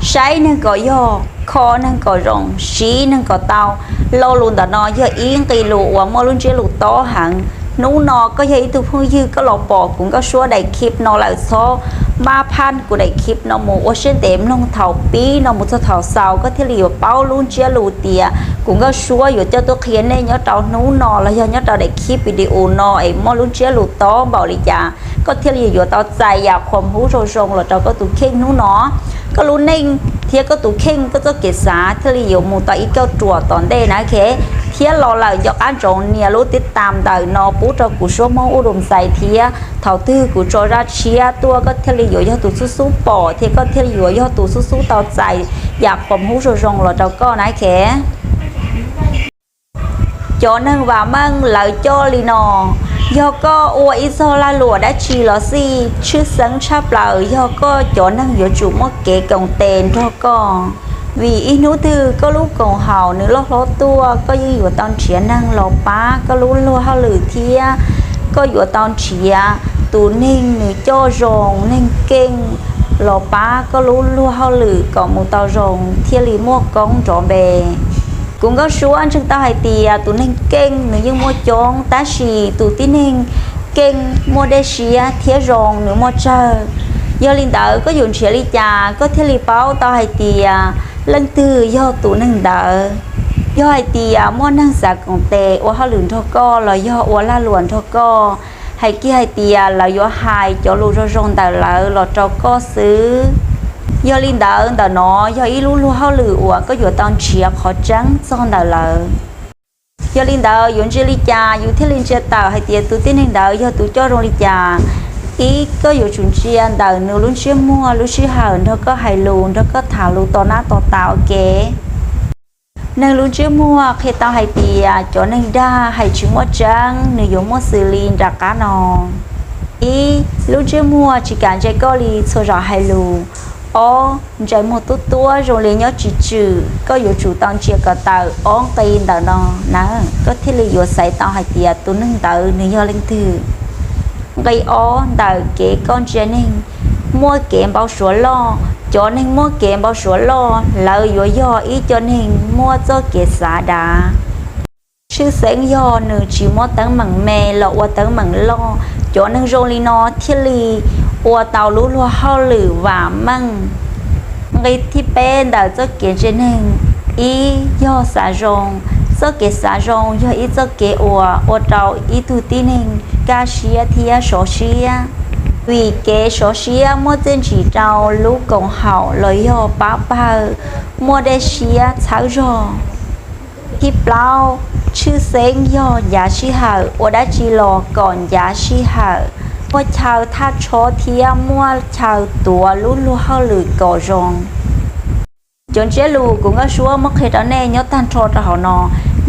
Saib neeg kom yog, kho neeg kom zoo, siv neeg kom tau. Lo lus ntawm no yog ib nqe lus uas muaj lub ntsiab lus tob heev. Hnub no koj yog ib tug phooj ywg, koj los pom kuv Nkauj Suab daim clip no lawm, txhob maj phaj kuv daim clip no mus, ua siab ntev mloog thaum pib no mus txog thaum xaus, koj thiaj li yuav paub lub ntsiab lus tias kuv Nkauj Suab yuav coj tuaj qhia nej nyob rau hnub no los yog nyob rau daim clip video no es muaj lub ntsiab lus tob npaum li cas, koj thiaj li yuav tau txais yam qhuas hub zoo zoo los rau koj tus kheej hnub no. Koj lub neej thiab koj tus kheej, koj txoj kev xav thiaj li yuav mus tau ib kauj ruam tom ntej na, ok. Thiab los lawm nco qab ntsoov nias lub tib tam ntawm no pub rau kuv Suab Hmoob Ub Dum Xais thiab. Thaum twg kuv tso zaj tshiab tuaj, koj thiaj li yuav yog tus xub xub pom thiab koj thiaj li yuav yog tus xub xub tau txais yam qhuas hub zoo zoo los rau koj na, ok. Cov neeg vam meej lawv coj li no: yog koj ua ib txog lag luam dab tsi los xij, tshwj xeeb tshaj plaws yog koj cov neeg yuav tsum muaj kev koom tes nrog koj. Vim ib hnub twg koj lub koom haum nws loj hlob tuaj, koj yeej yuav tau nrhiav neeg los pab koj lub luag hauj lwm thiab koj yuav tau nrhiav tus neeg nws coj zoo, neeg keej los pab koj lub luag hauj lwm kom mus tau zoo thiaj li muaj koob nrov npe. Kuv Nkauj Suab ntseeg tau hais tias tus neeg keej nws yeej muaj coob, tab sis tus tib neeg keej muaj dej siab thiab zoo nws muaj tsawg. Yog li ntawd koj yuav nrhiav li cas koj thiaj li paub tau hais tias leej twg yog tus neeg ntawd? Yog hais tias muaj neeg xav koom tes ua hauj lwm nrog koj los yog ua lag luam nrog koj, hais kiag hais tias lawv yuav hais cov lus zoo zoo ntawm lawv los rau koj xwb. Yog li ntawd ntawm no yog ib lub luag hauj lwm uas koj yuav tau nrhiav qhov tseeb txog ntawm lawv. Yog li ntawd yuav ntsia li cas yus thiaj li ntsia tawm hais tias tus tib neeg ntawd yog tus coj zoo li cas? Ib, koj yuav tsum ntsia ntawm nws lub ntsiab muag, lub sij hawm nrog koj hais lus, nrog koj tham lus tos nab tos tas ua ke. Neeg lub ntsiab muag qhia tau hais tias cov neeg dag hais tsis muaj tseeb nws yuav muaj xws li nram qab no. Ib, lub ntsiab muag tsis kam ntsia koj li txhua zaus hais lus. Ob, ntsais muag tuab tuab zoo li nyob tsis tswm, koj yuav tsum tau ntsia kom tawm ob nqe ntawm no na, koj thiaj li yuav xaiv tau hais tias tus neeg ntawd nws yog leej twg. Nqe ob, ntawm kev koj ntsia neeg, muaj kev npau suav loj. Cov neeg muaj kev npau suav loj lawv yuav yog ib co neeg muaj txoj kev xav dav. Tshwj xeeb yog nws tsis muab teeb meem me los ua teeb meem loj. Cov neeg zoo li no thiaj li ua tau lub luag hauj lwm vam meej. Nqe thib peb ntawm txoj kev ntsia neeg, ib yog xav zoo. Txoj kev xav zoo yog ib txoj kev uas ua rau ib tug tib neeg kaj siab thiab sov siab, vim kev sov siab muaj txiaj ntsig rau lub koom haum los yog pab pawg, muaj dej siab txhawb zog. Thib plaub, tshwj xeeb yog ncav sij hawm, ua dab tsi los kom ncav sij hawm, muaj chaw thaj tshob thiab muaj chaw tuav lub luag hauj lwm kom zoo. Cov ntsiab lus kuv Nkauj Suab muab qhia rau nej nyob tag nrho rau hauv no,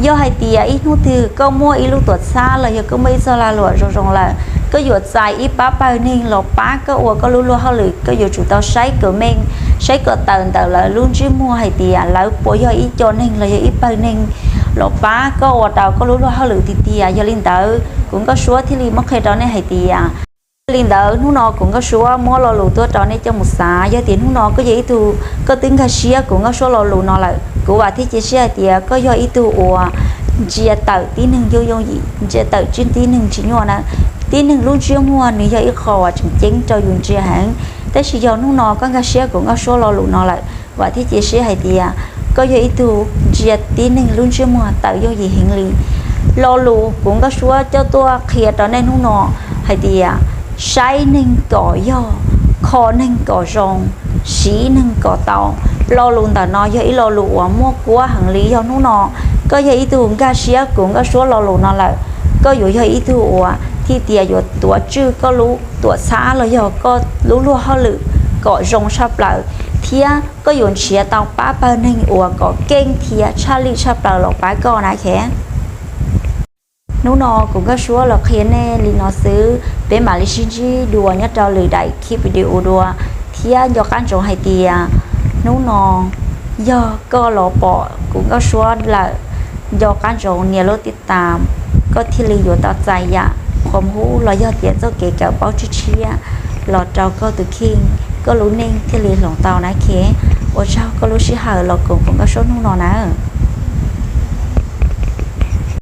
yog hais tias ib hnub twg koj muaj ib lub tuam txhab los yog koj muaj ib txoj lag luam zoo zoo lawm, koj yuav txais ib pab pawg neeg los pab koj ua koj lub luag hauj lwm, koj yuav tsum tau saib kom meej, saib kom tawm ntawm lawv lub ntsiab muag hais tias lawv puas yog ib co neeg los yog ib pawg neeg los pab koj ua rau koj lub luag hauj lwm tiag tiag. Yog li ntawd kuv Nkauj Suab thiaj li muab qhia rau nej hais tias, yog li ntawd hnub no kuv Nkauj Suab muab lo lus tuaj rau nej coj mus xav. Yog tias hnub no koj yog ib tug koj twb nkag siab kuv Nkauj Suab lo lus no lawm, kuv vam thiab cia siab hais tias koj yog ib tug uas ntsia tawm tib neeg yooj yooj yim, ntsia tawm tib neeg tsis nyuaj na. Tib neeg lub ntsiab muag nws yog ib qho uas tseem ceeb rau yus ntsia heev, tab sis yog hnub no koj nkag siab kuv Nkauj Suab lo lus no lawm, vam thiab cia siab hais tias koj yog ib tug ntsia tib neeg lub ntsiab muag tawm yooj yim heev li. Lo lus kuv Nkauj Suab coj tuaj qhia rau nej hnub no hais tias saib neeg kom yog, kho neeg kom zoo, siv neeg kom tau. Lo lus ntawm no yog ib lo lus uas muaj kuab heev li. Yog hnub no koj yog ib tug nkag siab kuv Nkauj Suab lo lus no lawm, koj yuav yog ib tug uas thiaj tias yuav tuav tswj koj lub tuam txhab los yog koj lub luag hauj lwm kom zoo tshaj plaws, thiab koj yuav nrhiav tau pab pawg neeg uas kom keej thiab tshaj lij tshaj plaws los pab koj na, ok. Hnub no kuv Nkauj Suab los qhia nej li no xwb, peb mam li sib ntsib dua nyob rau lwm daim clip video dua, thiab nco qab ntsoov hais tias hnub no yog koj los pom kuv Nkauj Suab lawm, nco qab ntsoov nias lub tib tam, koj thiaj li yuav tau txais yam qhuas hub los yog tias txoj kev kawm paub tshiab tshiab los rau koj tus kheej, koj lub neej thiaj li hloov tau na, ok. Ua tsaug koj lub sij hawm los koom kuv nkauj Saub hnub no na.